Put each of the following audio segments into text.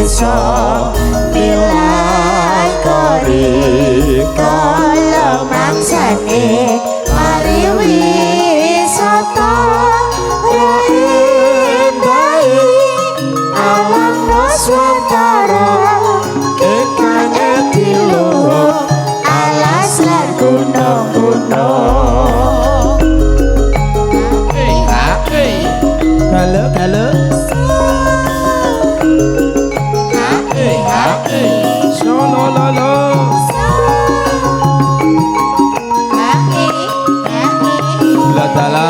desa Milangkori kala mangsane pariwisata raendahi alam nuswantara ingkang adiluhung alas lan gunung-gunung. Galo galo. Solo lo lo. La tala.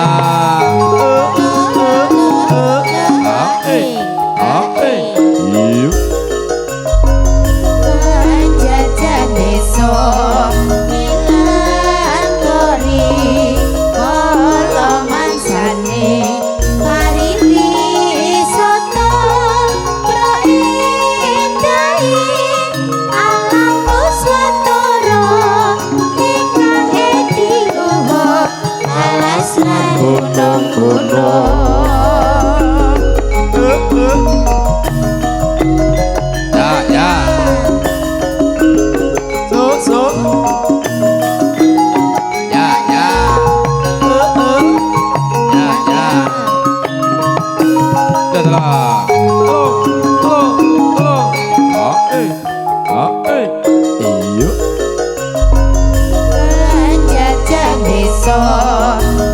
Penjajah desa Milangkori kala mangsane pariwisata praendahi alam nuswantara ingkang ediluhung alas lan gunung-gunung. Ya ya. So so. Ya ya. Ya ya. La tala. Tolo tolo tolo. Ah eh. Iyo. Penjajah desa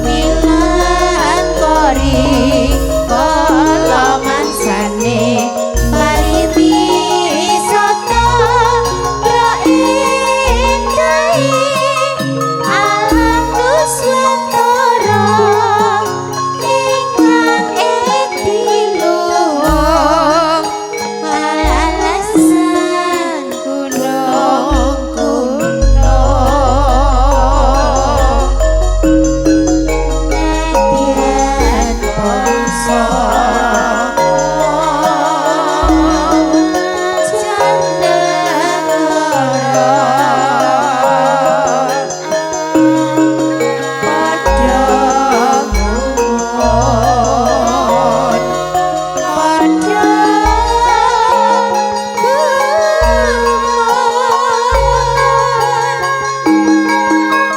Milangkori kala mangsane pariwisata praendahi alam nuswantara ingkang ediluhung alas lan gunung-gunung. Nadyan bangsa Janegara padha ngumun padha gumun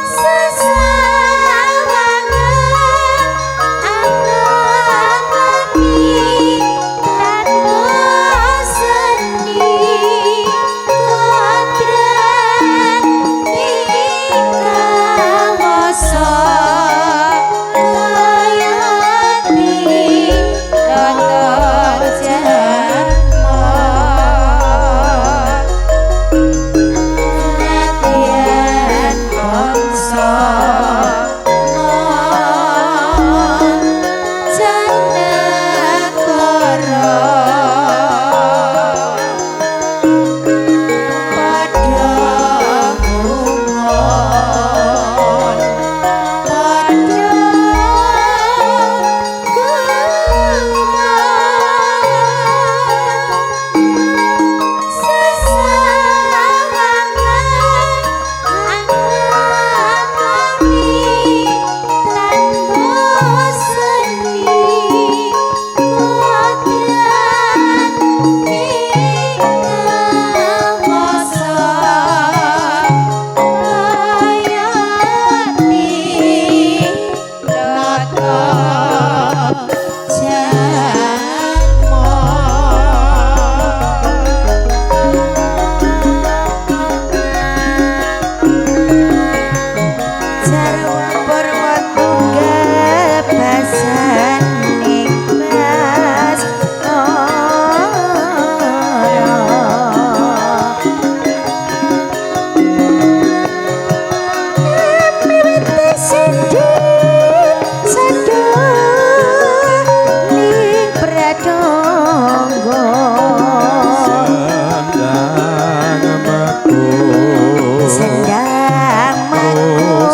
sesawangan angan-angani tanpa seni kodrat ing kawasa kayati tata jatma. Nadyan bangsa Janegara padha ngumun padha gumun sesawangan angan-angani tanpa seni kodrat ing kawasa kayati tata jatma. Jarwa purwa tunggal basaning baskara miwiti sindhin sadhaning pradangga Sendang meku. Sendang meku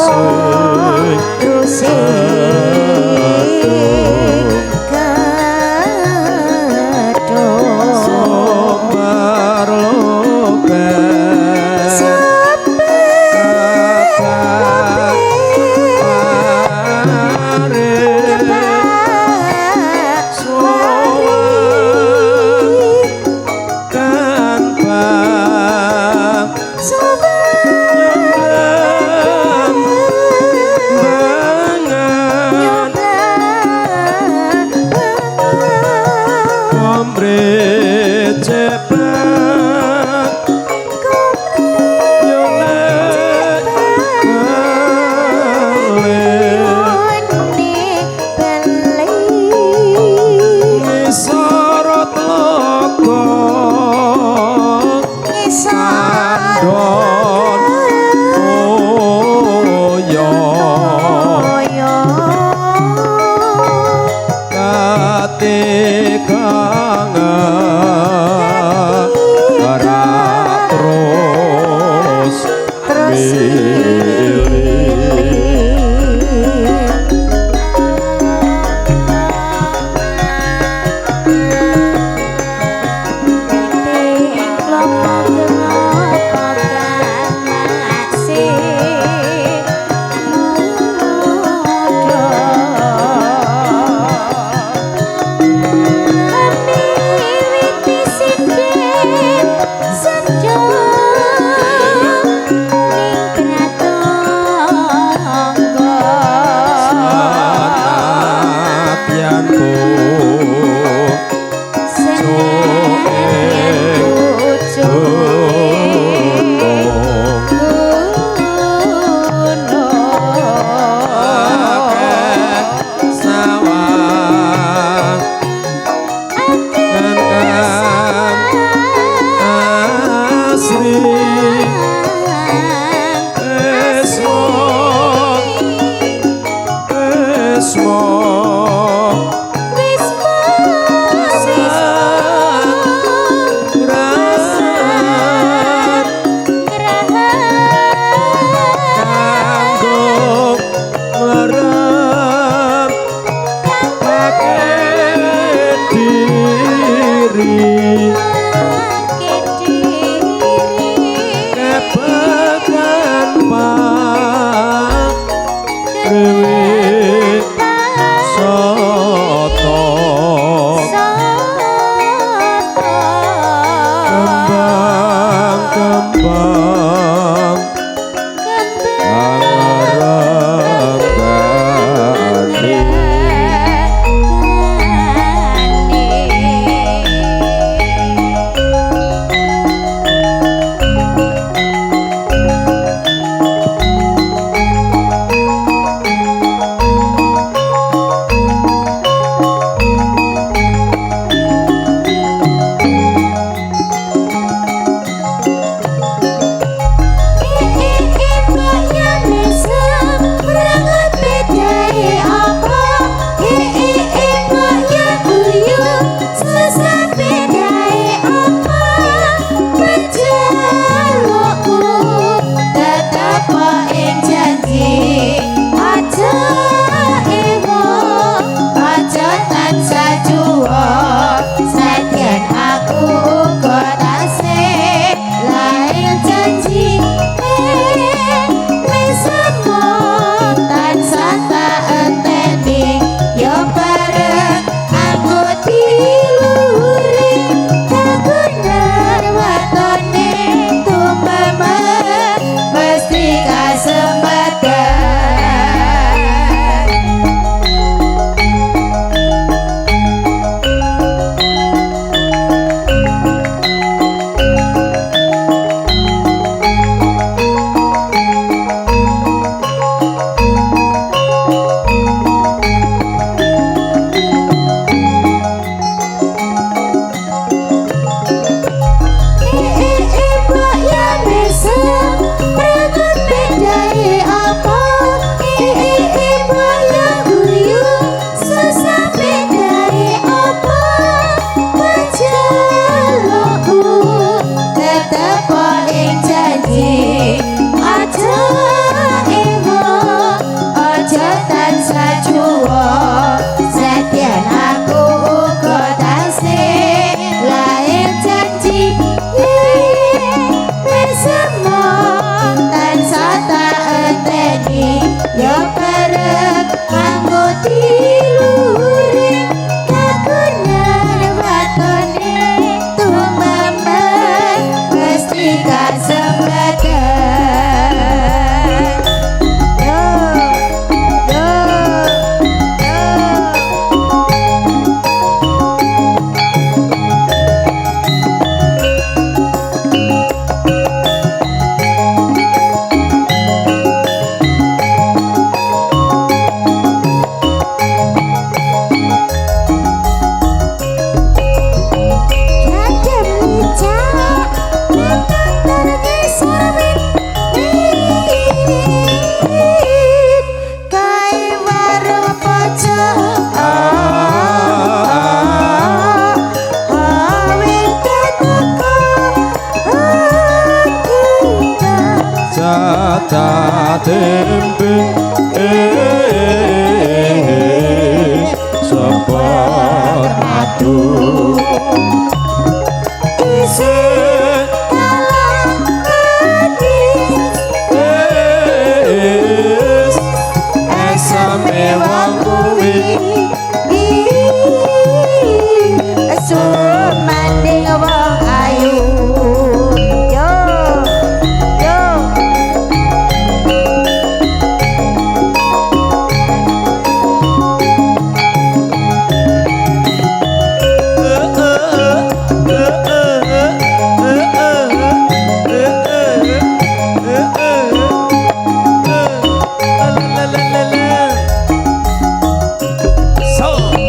trusing gedung Sumber luber. Sumber Kebak luber mare. Wisma Wisma Rat kanggo nglerep pake diri kebekan pak rewe soto kembang kembang angaranggane. Aku uga tasih lair janji mesemo tansah tak enteni yo bareng aku diluhuri kagunan watone tumeme mesti kasempatan. Aku uga tasih lair janji mesemo tansah tak enteni yo bareng aku diluhuri kagunan watone tumeme mesti kasempatan. Yo yo yo. Kadem licak metutur ngisor wit wit kae warung pojok awit teko ati. Jata tempe sepot madu Isih kalah manis wis esame wong kuwi sumanding wong ayu yo yo. So.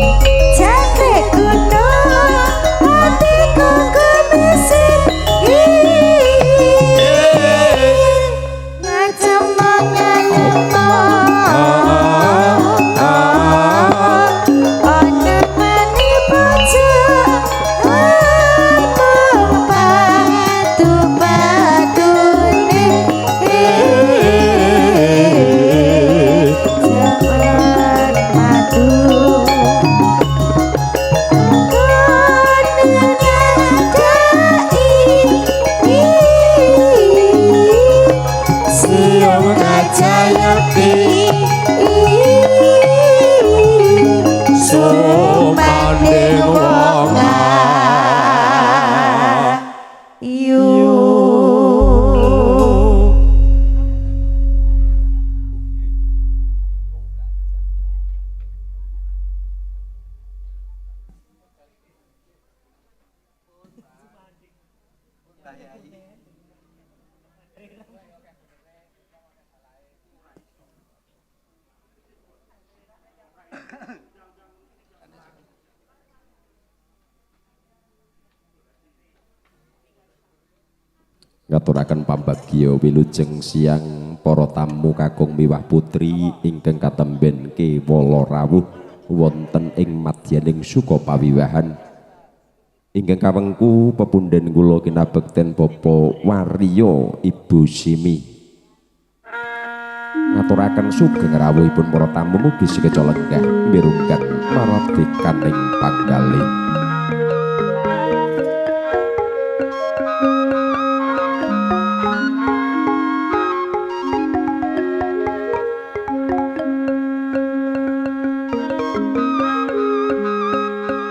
Sumanding wong ayu. Ngaturaken pambagya wilujeng siang para tamu kakung miwah putri ingkang katemben kewala rawuh wonten ing madyaning suka pawiwahan. Ingkang kawengku pepunden kula kinabekten Bapak Waryo Ibu Simi. Ngaturaken sugeng rawuhipun para tamu mugi sekeca lenggah mirunggan maradikaning panggalih.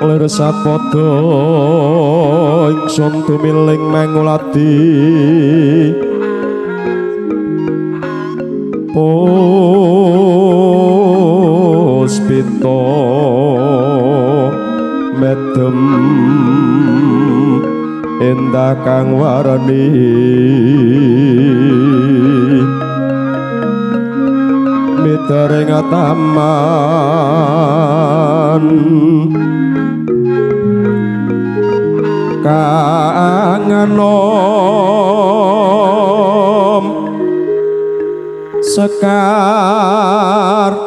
Lir sapada ingsun tumiling mangulati puspita medem endah kang warni mitering taman kang anom sekar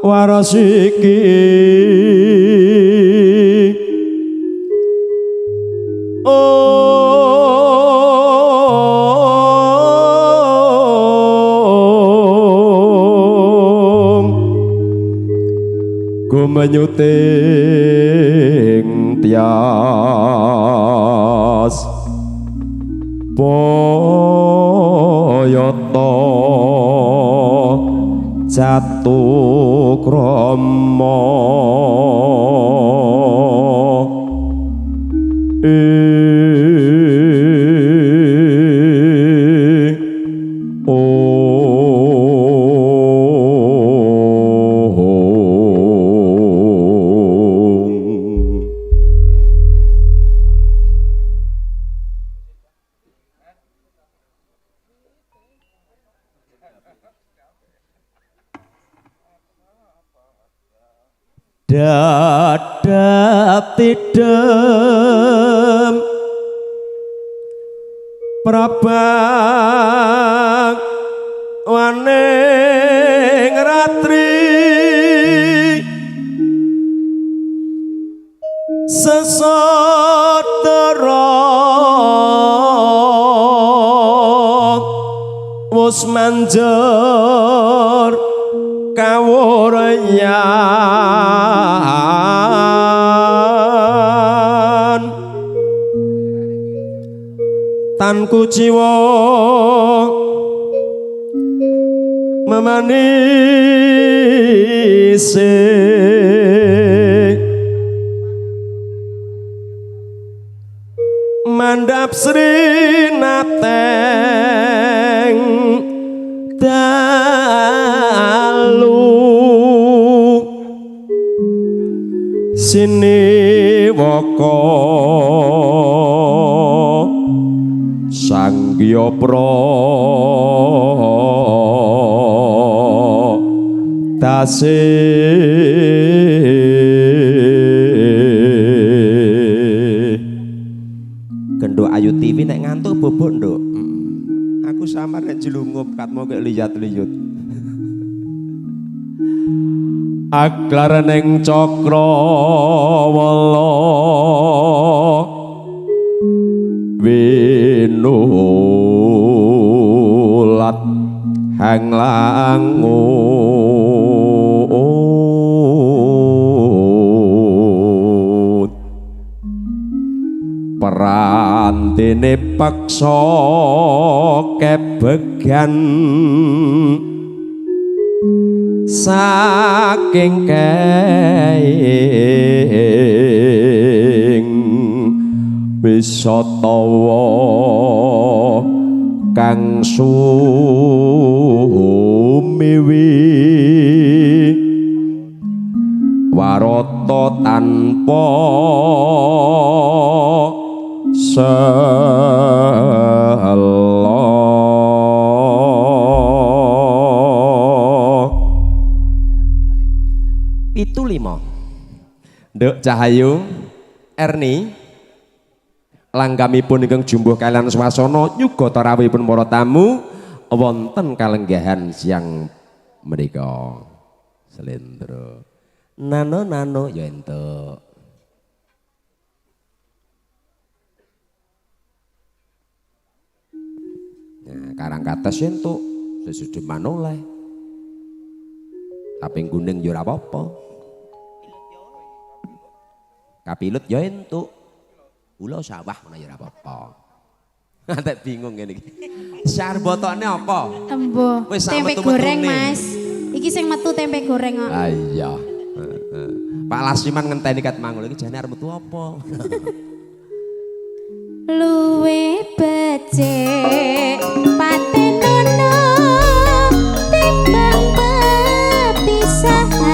warasiki ong gumenyuting tias boyoto jatukrama Dadap tidem prabang waning ratri sesotera wus manjer kawuryan tan kuciwa memanise mandhap sri nateng dalu siniwaka sanggya pradase Genduk Ayu TV nek ngantuk bobok nduk. Aku samar nek jelungup katmo kek liyat-liyut. Aglar ning cakrawala winulat hang langut perantene peksa kebegan Saking keing wisatawa kang sumiwi warata tanpa sela. Pitu lima. Nduk Cahayu Erni langgamipun ingkang jumbuh kalian swasana nyugata rawuhipun para tamu wonten kalenggahan siang menika. Slendro. Nano nano ya entuk. Nah, Karangkates entuk, sesuduman oleh. Kaping kuning ya ora apa-apa. Kapilut ya entuk. Ula sawah ngono ya ora apa-apa. Ngantek bingung ngene iki. Sarbotone apa? Embo. Wis sak Tempe metu-metune. goreng, Mas. Iki sing metu tempe goreng kok. Ah iya. Pak Lasiman ngenteni kat mangul iki jane arep metu apa? Luwe becik patenono timbang pepisahan.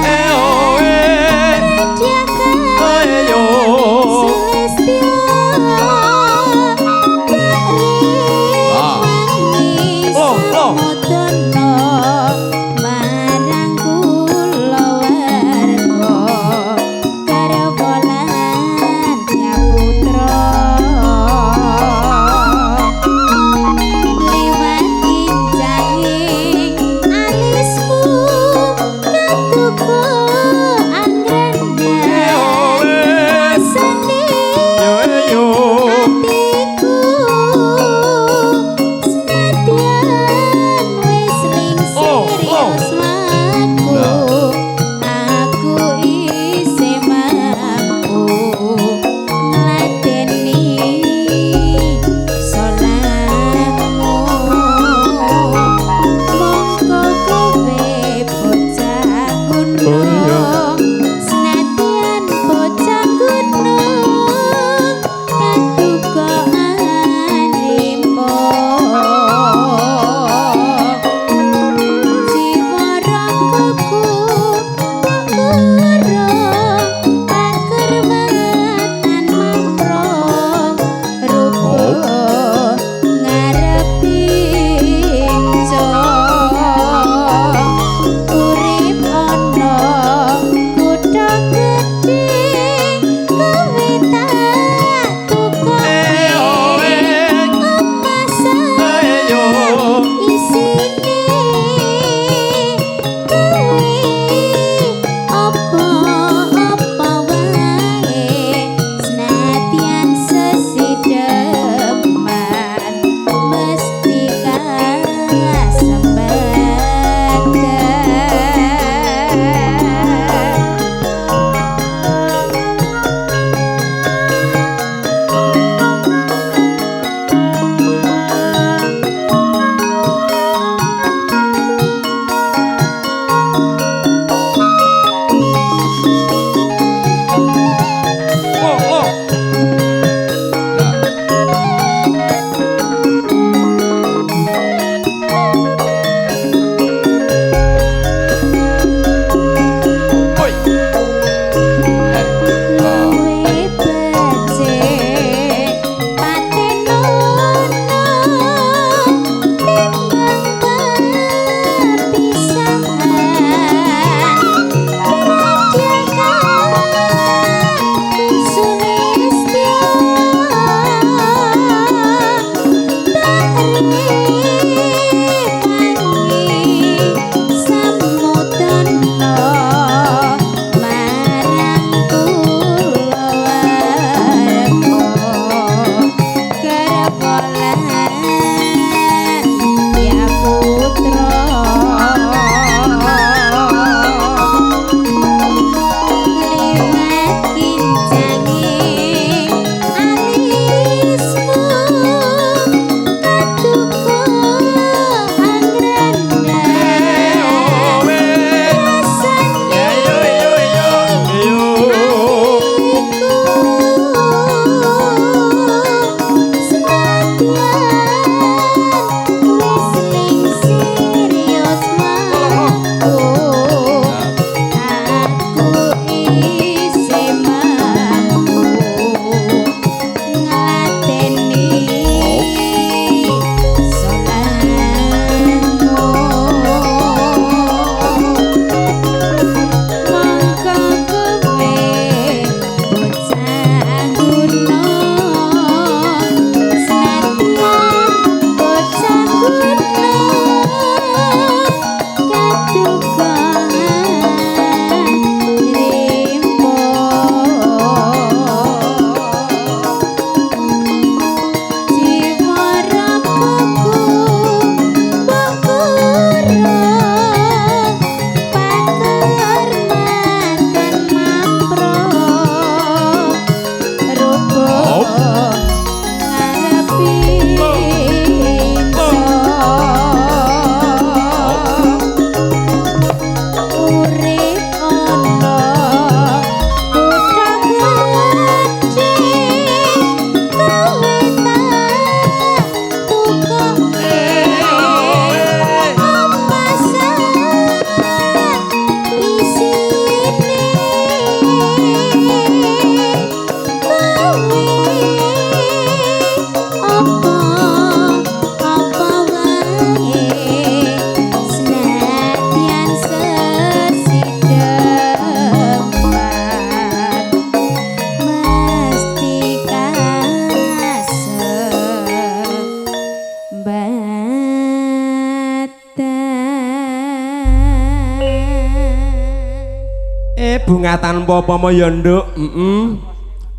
Bunga tanpa upama ya nduk.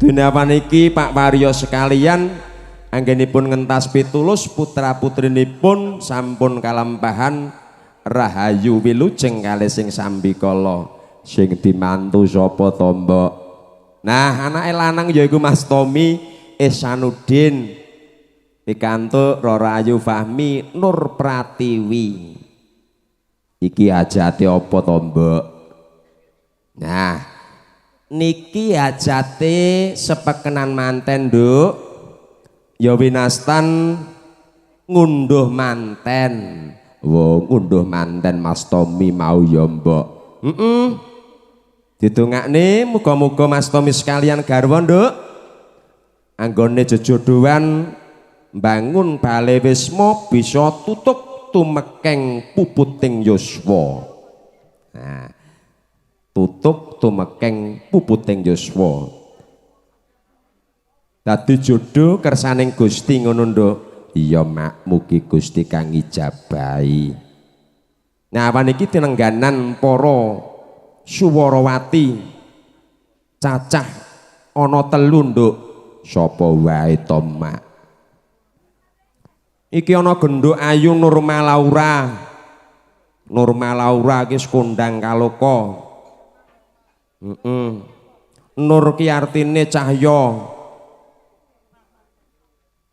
Dene awan iki Pak Waryo sekalian anggenipun ngentas pitulus putra-putrinipun sampun kalampahan rahayu wilujeng kalih sing sambikala. Sing dimantu sapa to, Mbok? Nah, anake lanang yaiku Mas Tommy Ihsanuddin, pikantuk Roro Ayu Fahmi Nur Pratiwi. Iki hajate apa to, Mbok? Nah, niki hajate sepekenan manten, Nduk. Ya winastan ngunduh manten. Wo, ngunduh manten Mas Tommy mau ya, Mbok. Didongakne muga-muga Mas Tommy sekalian garwa, Nduk. Anggone jejodohan mbangun bale wisma bisa tutuk tumekeng puputing yuswa. Nah, tutuk tumekeng puputing yuswa. Dadi jodoh kersaning Gusti ngono, Nduk. Iya, Mak, mugi Gusti kang ngijabahi. Nah, awan iki tinengganan para suwarawati cacah ana telu, Nduk. Sapa wae to, Mak? Iki ana genduk ayu Nurma Laura. Nurma Laura iki kondang kaloka. Nur ki artine cahya.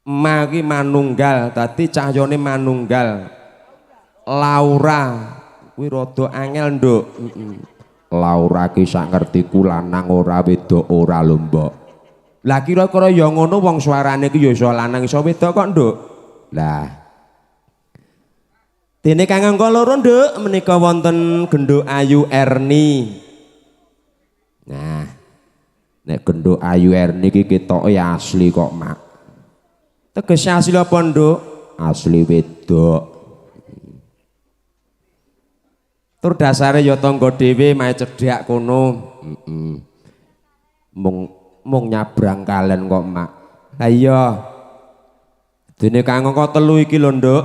Ma ki manunggal, dadi cahyane manunggal. Laura kuwi rada angel, Nduk. Laura ki sak ngertiku lanang ora wedok ora lho, Mbok. Lah kira-kira ya ngono wong suarane ki ya iso lanang iso wedok kok, Nduk. Lah dene kang angka loro, Nduk, menika wonten genduk ayu Erni. Nah, nek genduk ayu Erni ki ketoke asli kok, Mak. Tegese asli apa, Nduk? Asli wedok. Tur dasare ya tangga dhewe mae cedhak kono. Mung nyabrang kalen kok, Mak. Lah iya. Dene kang angka telu iki lho, Nduk.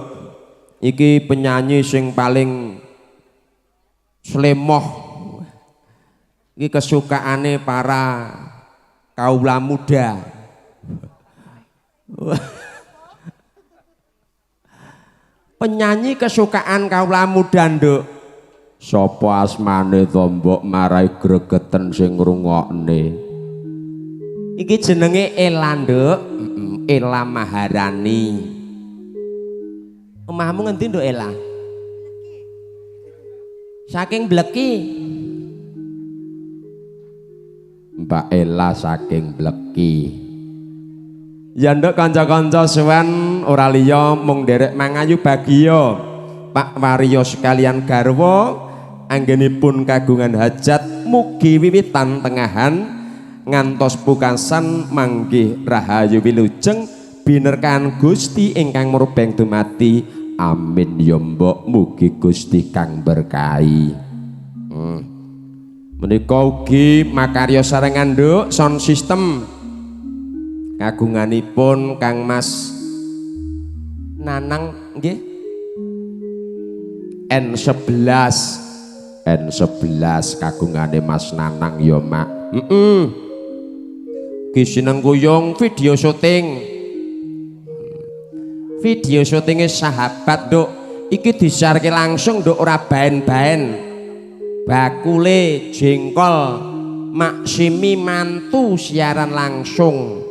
Iki penyanyi sing paling slemoh. Iki kesukaane para kaula muda. Penyanyi kesukaan kaula muda, Nduk. Sapa asmane to, Mbok, marai gregeten sing ngrungokne. Iki jenenge Ella, Nduk. Ella Maharani. Omahmu ngendi, Nduk Ella? Saking Bleki. Mbak Ella saking Bleki. Ya nduk kanca-kanca suwen ora liya mung nderek mangayu bagya. Pak Waryo sekalian garwa anggenipun kagungan hajat mugi wiwitan tengahan ngantos pukasan manggih rahayu wilujeng binerkahan Gusti ingkang murbeng dumadi. Amin ya Mbok, mugi Gusti kang berkahi. Menika ugi makarya sarengan, Nduk, sound system kagunganipun Kang Mas Nanang nggih N11. N11 kagungane Mas Nanang ya, Mak. Ki sinengkuyung video syuting. Video syutinge sahabat, Nduk. Iki disiarke langsung, Nduk, ora baen-baen. Bakule jengkol Maksimi mantu siaran langsung.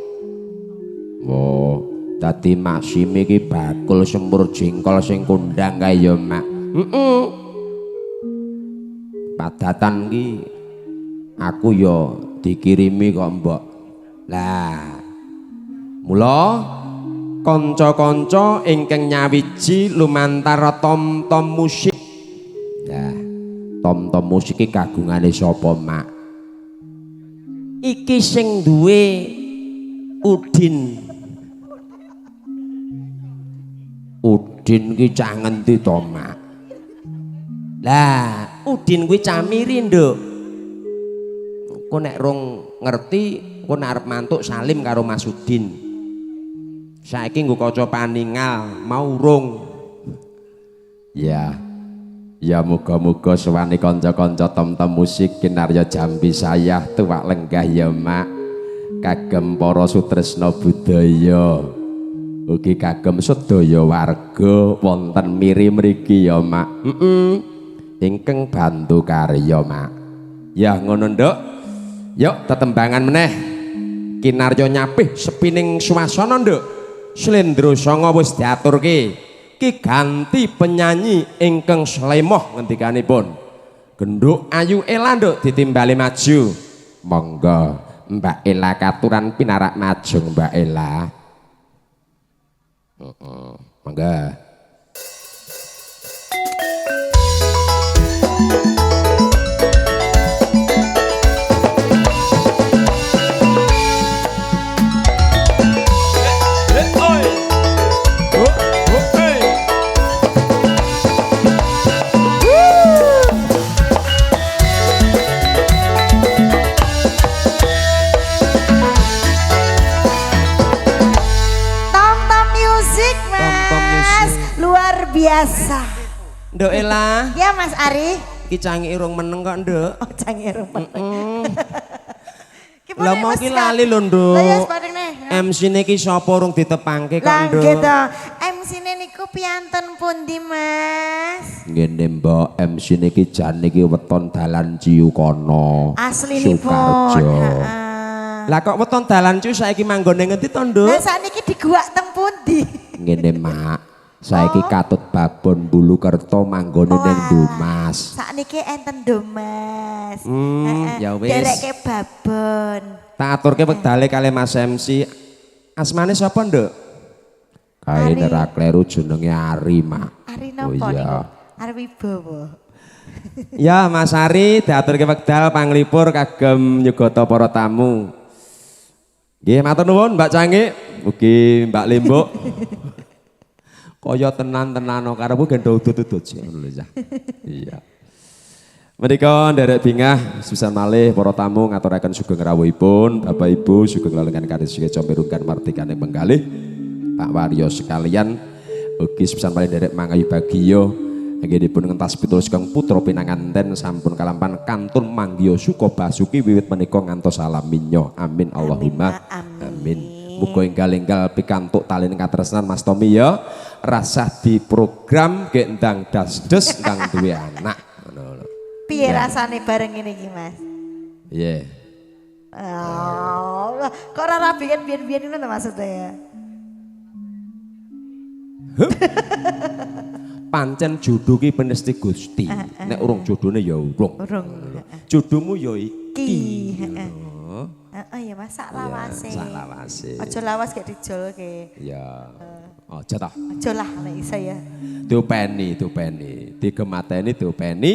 Oh, dadi Maksimi iki bakul semur jengkol sing kondang kae ya, Mak. Padatan ki aku ya dikirimi kok, Mbok. Lah, mula kanca-kanca ingkang nyawiji lumantar tom-tom musik. Lah, tom-tom musik iki kagungane sapa, Mak? Iki sing duwe Udin. Udin ki cah ngendi to, Mak? Lah, Udin kuwi cah miri, Nduk. Engko nek rong ngerti, engko nek arep mantuk salim karo Mas Udin. Saiki nggo kaca paningal, mau urung. Ya. Ya muga-muga suwane kanca-kanca tom-tom musik kinarya jambi sayah tuwak lenggah ya Mak. Kagem para sutresna budaya. Ugi kagem sedaya warga wonten miri mriki ya Mak. Ingkang bantu karya Mak. Ya ngono Nduk. Yuk tetembangan meneh. Kinarya nyapih sepining swasana Nduk. Slendro sanga wis diaturke. Ki ganti penyanyi ingkang slemoh ngendikanipun. Genduk Ayu Ela Nduk ditimbali maju. Monggo Mbak Ela katuran pinarak majung Mbak Ela. Monggo. Biasa. Nduk Ela. Ya Mas Ari. Ki cangike urung meneng kok, Nduk. Oh, cangike urung meneng. Lah mau ki lali lho, Nduk. Lah ya sepadeng neh. MC-ne ki sapa urung ditepangke kok, Nduk. Lah nggih to. MC-ne niku pianten pundi, Mas? Ngene, Mbok, MC-ne ki jane ki weton dalan Ciu kono. Aslinipun. Heeh. Lah kok weton dalan Ciu saiki manggone ngendi to, Nduk? Lah sakniki diguwak teng pundi? Ngene, Mak. Saiki katut babon Bulukerto manggone ning Dumas. Sakniki enten Dumas. Ya wis. Dereke babon. Tak aturke wektale kali Mas MC. Asmane sapa, Nduk? Kae nek ra kleru jenenge Ari, Mak. Ari napa niku? Ari Wibowo. Ya, Mas Ari diaturke wekdal panglipur kagem nyugata para tamu. Nggih, matur nuwun Mbak Cangik, mugi Mbak Limbuk. Kaya tenan-tenan karepku gendho udut-udut sih ngono lho. Iya. Menika nderek bingah sepisan malih para tamu ngaturaken sugeng rawuhipun, Bapak Ibu sugeng lalengan kados keca mirunggan mardikane penggalih. Pak Waryo sekalian ugi sepisan malih nderek mangayu bagya nggih dipun ngentas pitulis kang putra pinanganten sampun kalampan kantun manggiya suka basuki wiwit menika ngantos alaminyo. Amin Allahumma amin. Muga enggal-enggal pikantuk talin katresnan Mas Tommy ya. Rasah di program gek ndang dasdes ndang duwe anak ngono lho. Piye rasane bareng ngene iki, Mas? Piye? Oh, kok ora rabi kan biyen-biyen ngono maksudnya ya. Pancen jodoh ki penesti Gusti. Nek urung jodone ya urung. Urung. Jodohmu ya iki. Heeh. Heeh ya Mas, sak lawase. Sak lawase. Aja lawas gek dijolke. Iya. Aja ta. Aja lah nek iso ya. Diopeni, diopeni. Digemateni diopeni.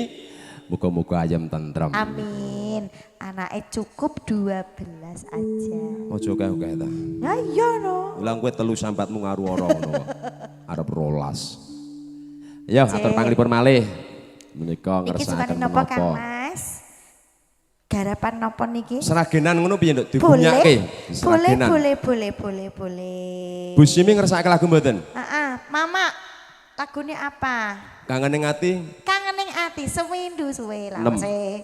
Muga-muga ayem tentrem. Amin. Anake cukup 12 aja. Aja akeh-akeh ta. Ya iya no. Lah kowe telu sambatmu ngaru ora ngono kok. Arep 12. Ya, atur panglipur malih. Menika ngersakaken menapa Kang Mas? Garapan napa niki? Sragenan ngono piye Nduk digunyake? Boleh, boleh, boleh, boleh, boleh. Bu Simi ngersakake lagu mboten? Heeh, Mama lagune apa? Kangen ning ati. Kangen ning ati sewindu suwe lawase.